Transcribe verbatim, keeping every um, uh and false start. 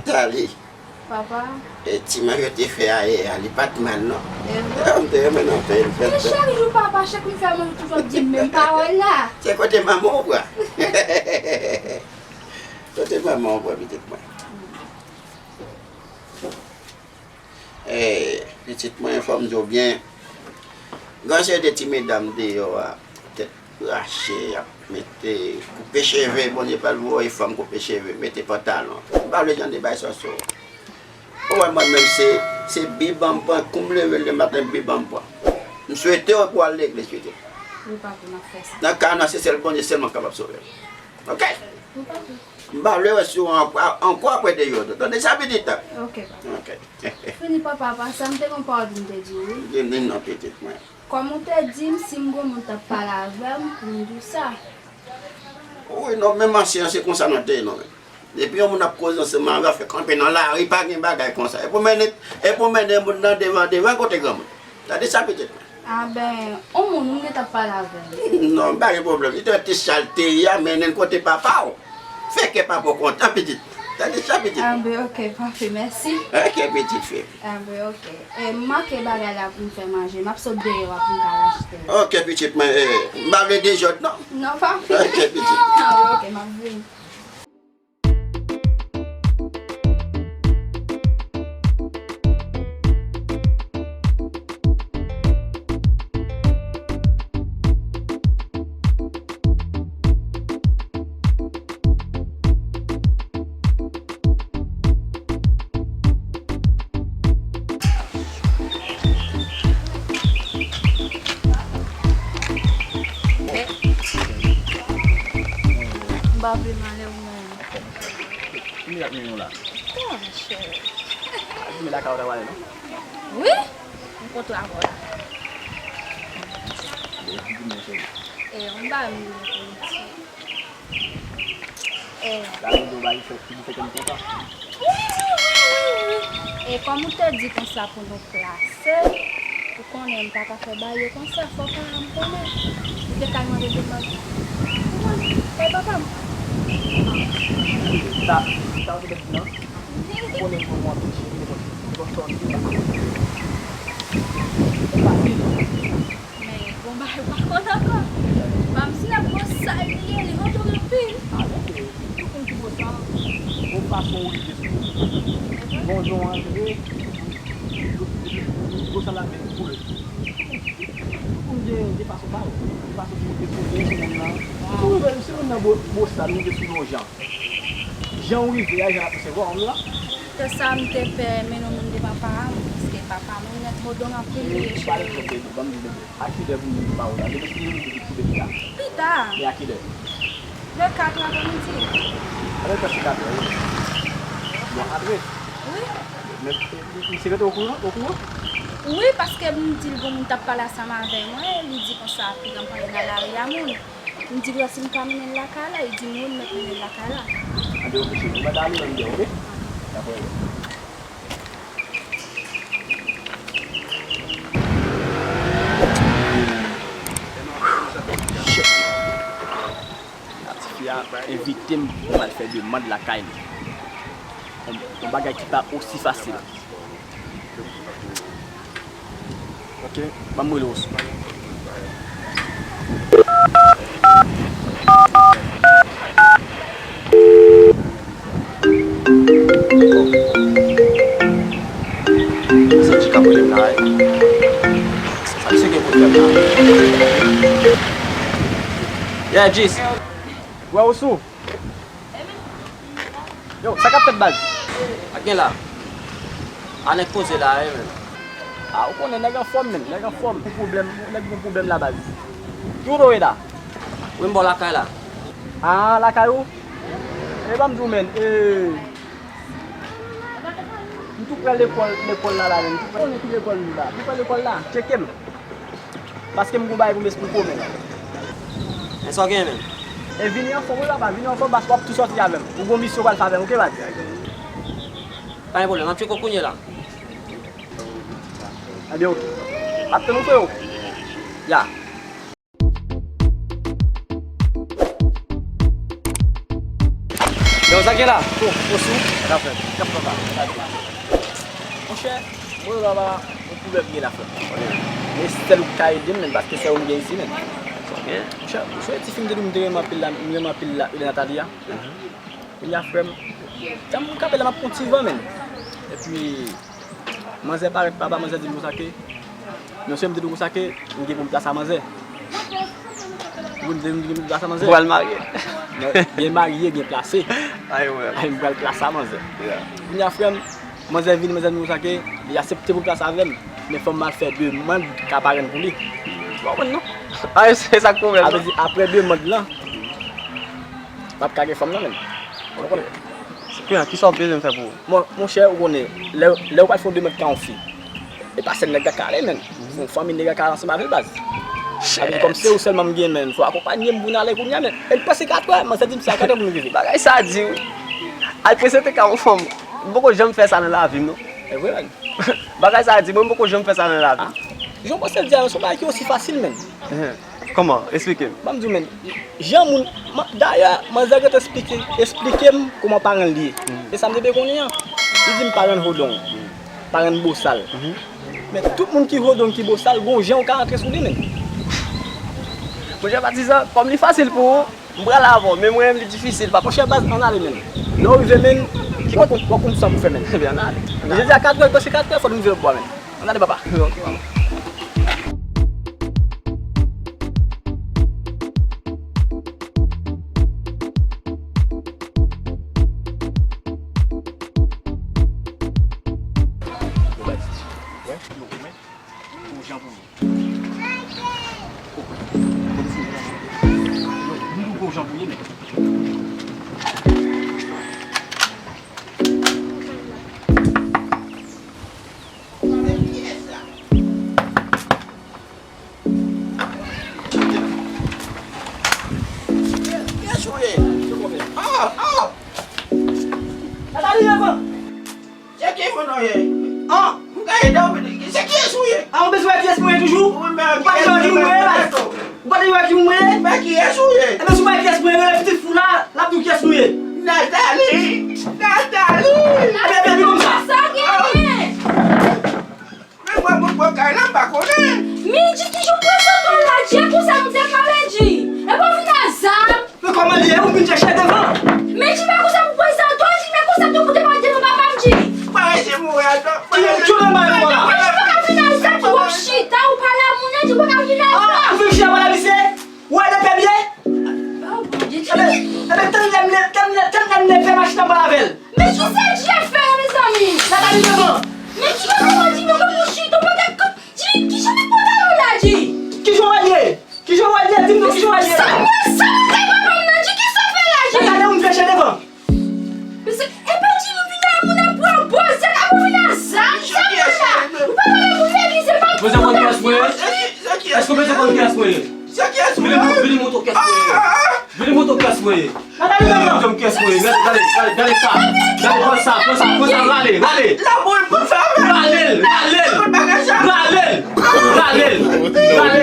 Sa li. Papa. E ti manje yo te fè a yè a, li pa t mal non. E vre? E, m te renmen anpil. Men chak jou papa, chak li fè manje, toujou ap di m menm pawòl la. Se kote manman w pran. Kote manman w pran pitit mwen. E, pitit mwen, fò m di w byen, gran seri de ti medam deyò a, tèt rache, y ap mete, koupe cheve, Bondye pral voye fanm koupe cheve, mete pantalon. M pa vle jan de bagay sa sou ou. Ou wè mwen menm se, se Bib an m pran, kou m leve lematen, Bib an m pran. M swete w pou w al legliz, pitit. Wi, papa, m ap fè sa. Nan ka nou an, se sèl Bondye sèlman k kapab sove w. Oke? Wi, papa. M pa vle wè sou ankò, ankò apre de jodi. Tande sa, pitit? Oke, papa. Oke. Fini, papa, apa sa, m te gen yon pawòl pou m te di w, wi. Di, di non, pitit mwen. Kòm ou te di m, si m gon moun t ap pale avè m, pou m di w sa. Wi, non, menm ansyen an, se konsa nou te ye, non, men. Depi yon moun ap koze ansanm avè w, fè kanpe nan lari, pa gen bagay konsa. E pou mennen, e pou mennen moun nan devan, devan kote granmoun. Tande sa, pitit mwen. A ben, on moun, m gentan pale avè l. Non, pa gen pwoblèm. Li te wè ti sa l te ye a, mennen l kote papa w. Fè kè papa w kontan, pitit. Tande sa, pitit mwen. A ben, oke, papi, mèsi. Oke, pitit fi. A ben, oke. E, m make bagay la pou m fè manje. M ap sot deyò a pou m ka al achte. Oke, pitit mwen. E, m pa vle dezòd, non. Non, papi. Oke, pitit. A ben, oke, m ap vini. M pa vle malè ou menm. Kòman sa ye? Ki mirak nou la? Bon, monchè. A di m lakay ou ta prale, non? Wi, m kontre avè w la. Bon, di m, monchè. E, m ba m pou di. E. La, nou do ba li fè, ki fè kè m kontan. Wi, wi, wi, wi. E kòm ou te di konsa pou nou plase, ou konnen m pa ka fè bagay yo konsa, fò paran m konnen. Ou te ka mande pou mwen. Ou konn, e papa m. Sa, sa ou te di nan? Ou konnen m konn w anpil cheri, nenpòt, nenpòt sa w di, ou pa konnen. Ou fasil. Men, bon bagay, ou pa konn ankò. Papa m, si n ap gon sa l ye, li random anpil. A, non, men, tout moun ki gon sa, gon fason ou rive sou yo. Gon jan w antre, epi, epi, epi, gon sa l ap vin koule. Tout moun gen, gen fason pa yo. Gen fason pou yo te koule sou moun nan. Si moun nan, si moun nan bo-, bosal, ou rive sou yon jan. Jan w rive a, jan l ap resevwa w menm la. Se sa m te pè, men non moun devan papa m, paske papa m nèt modon anpil li ye, cheri. Ban m di w, ban m di w, ban m di w. A kilè pou m vin pa w la? Depi si nou vin vin koube pita. Pita? E a kilè? Vè kat aprè midi. Apre prèske kat è, wi. Bon, apre. Wi. Men, misye rete okouran, okouran? Wi, paske m di l gon moun t ap pale ansanm avè mwen, li di konsa, piga m pa nan lari a moun. M di l si m ka mennen l lakay la, li di m wi, m mèt mennen l lakay la. Anben, oke, cheri. Ou mèt ale, mwen m gen, oke? Dakò. Shit. Tifi a envite m pou m al fè demann lakay li. Yon, yon bagay ki pa osi fasil. Ok, ban m rele w sou. Misye di k ap rele m la, wi. Sa misye gen pou l fè m la? Yeah, Jis. Wè w sou. Yo, sa k ap fèt, baz? Sa k gen la? A nèg poze la, wi, men. A, ou konnen nèg anfòm, men. Nèg anfòm. Gon pwoblèm, nèg gon pwoblèm la, baz. Ki kote w ye la? Wi, m bò lakay la. A, lakay ou? E ban m di w, men. E, m tou prè lekòl, lekòl la, la, men. M tou prè, konnen ki lekòl nou la. M tou prè lekòl la. Tcheke m. Paske m gon bagay pou m esplike w, men. Men sa w genyen menm? E vini anfòm, wi, papa, vini anfòm, paske w ap tou sòti avè m. Ou gon misyon w pral fè avè m, oke, baz? Pa gen pwoblèm, m ap tcheke w kounye a la. Ebyen, oke. M ap tann ou, freo. Ya. Yo, Sa gen la? Bon, osou, sa fè. Sa fè pa. Monchè, mwen la ba yon pwoblèm gen la frè. Men sèl ou ka ede m, men, paske sèl ou m gen isi, men. Monchè, monchè, ti fi m te di m te renmen anpil la, m renmen anpil la, Natalia. Kounye a, frè m, tan m kanpe la, m ap pran ti van, men. Epi, manzè parèt pa ba, manzè di m konsa ke, mesye, m te di w konsa ke m gen pou m plase a manzè. Ou konn m te di m gen pou m plase a manzè? Ou pral marye. Non, gen marye, gen plase. Ay, wè. Ay, m pral plase a manzè. Yeah. Kounye a, frè m, manzè vini, manzè di m konsa ke li aksepte pou l plase avè m, men fò m al fè demann ka parenn pou li. Ou pa konprann, non? Ay, se sa k pwoblèm nan. Sa vle di, apre demann lan, m ap ka gen fanm nan, menm. Ou konprann? Kiyè, kisa w bezwen m fè pou ou? Mon, monchè, ou konnen, lè, lè ou pral fè yon demann ka yon fi, e pa sèl nèg la ka ale, menm. Se yon fanmi nèg la ka ale ansanm avè l, baz. Sa vle di, kòm se ou sèlman m gen, menm, fò akonpanye m pou n ale kounye a, menm. E l prèske katrè, manzè di m se a katrè pou nou rive. Bagay sa di, wi. Al prezante ka yon fanm. M poko janm fè sa nan lavi m, non. E vre, menm. Bagay sa di, mwen, m poko janm fè sa nan lavi m. Jan w panse l di a, se yon bagay ki osi fasil, menm. Kòman? Esplike m. Ban m di w, menm. Jan moun, dayè, manzè gentan esplike, esplike m kòman parenn li ye. E sa m te bezwen konnen an. Li di m parenn Hodon, parenn Bosal. Men tout moun ki Hodon, ki Bosal, gon jan ou ka antre sou li, menm. Monchè patizan, kòm li fasil pou ou, m pral avè w, men mwen menm li difisil, papa. Monchè baz, ann ale, menm. Lè w rive, menm, w ap konn, w ap konn sa pou fè, menm. Ebyen, ann ale. Jodi a katrè, l prèske katrè, fò nou rive lòtbò a, menm. Ann ale, papa. Ok, papa. Kiyès ou ye? Ah, ah! Nathalie, devan! Se ki moun ou ye? Ah! M ka ede w, se kiyès ou ye? Ah, ou bezwen wè kiyès mwen ye toujou? Ou pa bezwen wè ki moun mwen ye, baz? Ou pa bezwen wè ki moun mwen ye? Men kiyès ou ye? Enben, si w pa wè kiyès mwen ye, rele pitit fou la, l ap di w kiyès nou ye. Nathalie! Nathalie! Enben, enben, vin konsa. Sa genyen? Men mwen, mwen, mwen, kay la, m pa konnen. Men Dji, kijan w prezante w la, Dji? E konsa m te pale, Dji. E pa w vin a zam. Men kòman li ye? Ou vin chèche devan? Men Dji, pa konsa pou prezante w, Dji, men konsa tou pou te pale devan papa m, Dji. Mwen rete mouri adan. Ki, ki lè m bay pou la? Men Dji, pa ka vin a zam, Dji, w ap chita, ou pa la moun nan, Dji, pa ka vin a zam. Ah, ou vin chita pale misye? Ou wè lè pèp ye? Oh, Bondye, Dji. Enben, enben, tann lè m lè, tann lè, tann lè m lè fè machin an pale avè l. Men kisa Dji ap fè la, mezanmi? Nathalie devan. Men ki jan devan Dji, men kòm ou chita, ou pa t ap, Dji, kijan w ap pale la, Dji? Kijan w wè l ye? Kijan w wè l ye? Di m non, kijan w wè l ye? Sa mwen, sa mwen fè papa m nan, Dji, kisa w fè la, Dji? Nathalie, ou m fè chè devan. Mesye, e pa Dji nou vin a moun ap pran boze la, ou vin a zam, sa mwen la. Ou pa pale pou fè li, se pa pou fè li. Èske w bezwen konn kiyès mwen ye? Vini, vini montre w kiyès mwen ye. Vini montre w kiyès mwen ye. Vini montre w kiyès mwen ye. Gade, gade, gade, gade sa. Gade, pran sa, pran sa, pran sa, rale, rale. Rale l, rale l. Rale l, rale l. Rale l.